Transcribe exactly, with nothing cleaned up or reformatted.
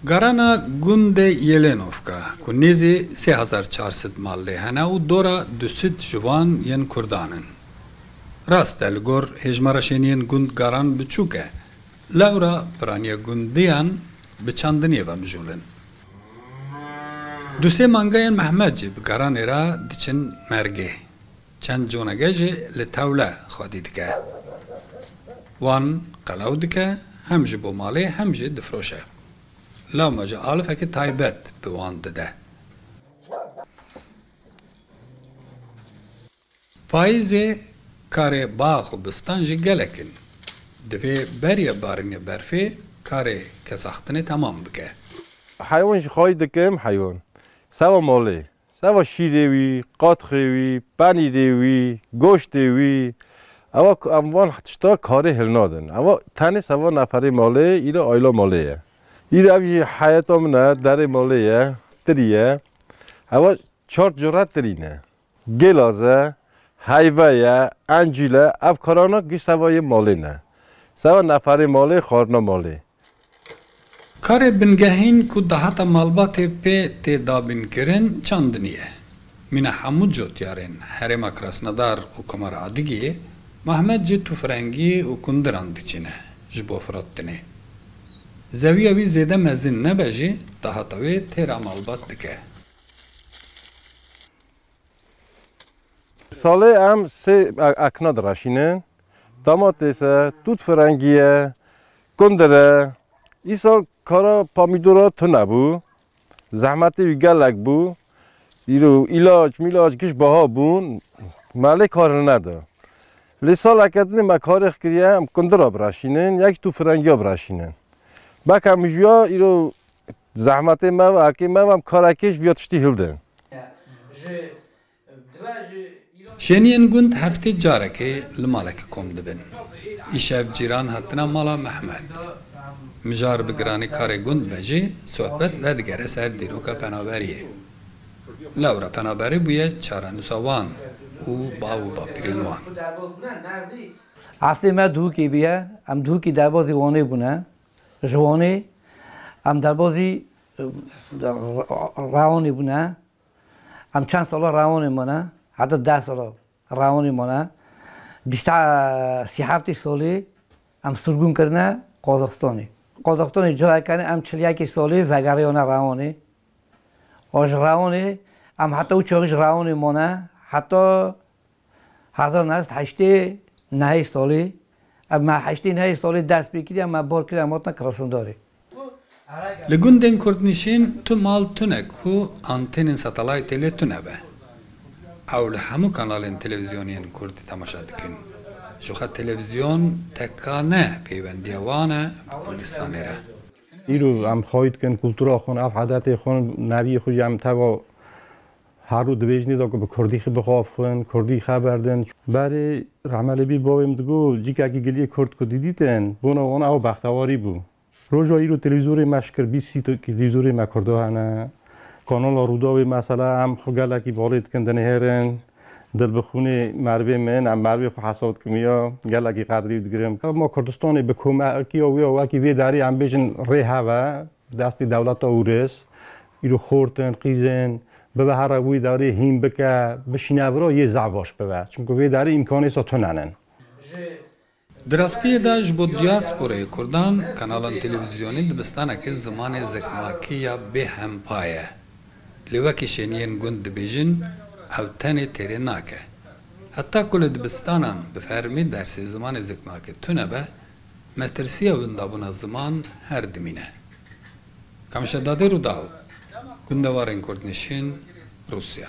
Garana gundê Yelenovka, ku nêzî sê hezar çar sed mal lê hene û dora du sed ji wan yên Kurdan in. Rast e, li gor hêjmara şêniyên gund Garan biçûk e, lewra piraniya gundiyan bi çandiniyê ve mijûl in. Du sê manga yên Mehmet jî bi Garanê re diçin mergê. Çend coneke jî li tewle xwedî dike. Wan qelew dike, hem ji bo malê hem jî difroşe. Lewma jî alifekî taybet bi wan dide. Payîzê karê bax û bistan jî gelek in. Divê beriya barînê berfê karê kesaxtinê temam bike. Heywan jî xwayî dikim heywan. Seva malê. Seva şîrê wî, qatxê wî, penîrê wî, goştê wî. Ewa ku em van tişta karê hilnadin. Ewa tenê seva neferê malê, îro ayla malê ye. Îro ev jî heyeta min e, derê malê ye, tirî ye. Ewa çar cure tirî ne. Gêlaz e, heyve ye, encîl e, ev karana giş seva yê malê ne. Seva neferê malê, xwarina malê. Karê bingehîn ku dahata malbatê pê tê dabînkirin, çandinî ye. Mîna hemû cotyarên herêma Krasnodar û Komara Adigiyê, Mehmet jî tûfrengî û kundiran diçîne ji bo firotinê. Zewiya wî zêde mezin nebe jî, dahata wê têra malbat dike. Salê em sê e-, ekna diraşînin. Domates e, tût firengî ye, kundir e. Îsal kara pamîdora tune bû. Zehmetê wî gelek bû. Îro îlac, mîlac giş baha bûn. Me lê kar neda. Lê saleke dinê me karêx kiriye, em kundira biraşînin, yek tût firengiya biraşînin. Beke mijûya îro zehmetê me ve, ekê me ve, em karekê ji vîya tiştî hildin. Şêniyên gund heftê carekê li malekê kom dibin. Îşev cîran hatine mala Mehmet. Mijar bi giranî karê gund be jî, sohbet vedigere ser dîroka penaberiyê. Lewra penaberî bûye çarenûsa wan û bav û bapîrên wan. Eslê me Duhokê bûye, em Duhokî derbazî Wanê bûne. Ji Wanê em derbazî, e, Rewanê bûne. Em çend sala Rewanê mane, heta deh sala Rewanê mane. Bîst, sî heftê salê em sirgûn kirine Qazaxistanê. Qazaxistanê cayekane em çil yekê salê vegeriyane Rewanê. A ji Rewanê em heta û çaxî ji Rewanê mane, heta hezar neh sed heştê nehê salê, em me heştê nehê salê dest pê kiriye, em me bar kiriye, em hatin Krasnodarê. Li gundên kurdnişîn tu mal tune ku antênên satelaytê lê tune be. Ew li hemû kanalên televîzyoniyên kurdî temaşe dikin. Ji xwe televîzyon tekane peywendiya wan e bi Kurdistanê re. Îro em xwayî dikin kultura xwe, ev edetê xwe, neriyê xwe jî em teva her rû dibêjinê de ku bi kurdî xwe bixafin, kurdî xeber din. Berê rehme lê bî bavê min digot, cîkekî giliyê kurd ku didîtin, bona wan ew bextewarî bû. Roja îro televîzorê me ji kir bîst sî televîzorê me kurda hene. Kanala Rûdawê mesela em xwe gelekî balê dikin, dinihêrin. Dilbixûnê merivê min, em merivê xwe hesab dikim ya, gelekî qedrî digirim. Ma Kurdistanê bi komekiya wê ya wekî vê derê em bêjin rê heve, destê dewleta Ûris, îro xortin, qîzên, bibe here wî derê hîn bike, bişîne vira yê zehf baş bibe. Çimku vê derê îmkanê sa tune nin. Di rastiyê de ji bo diasporayê kurdan, kanalan televîzyonî dibistaneke zimanê zikmakî ya bêhempa ye. Lê wekî şêniyên gund dibêjin, ew tenê têrê nake. Heta ku li dibistanan bi fermî dersê zimanê zikmakî tune be, metirsiya windabûna ziman her dimîne. Kamşedadê Rûdaw, gundewarên kurdnişîn, Rûsya.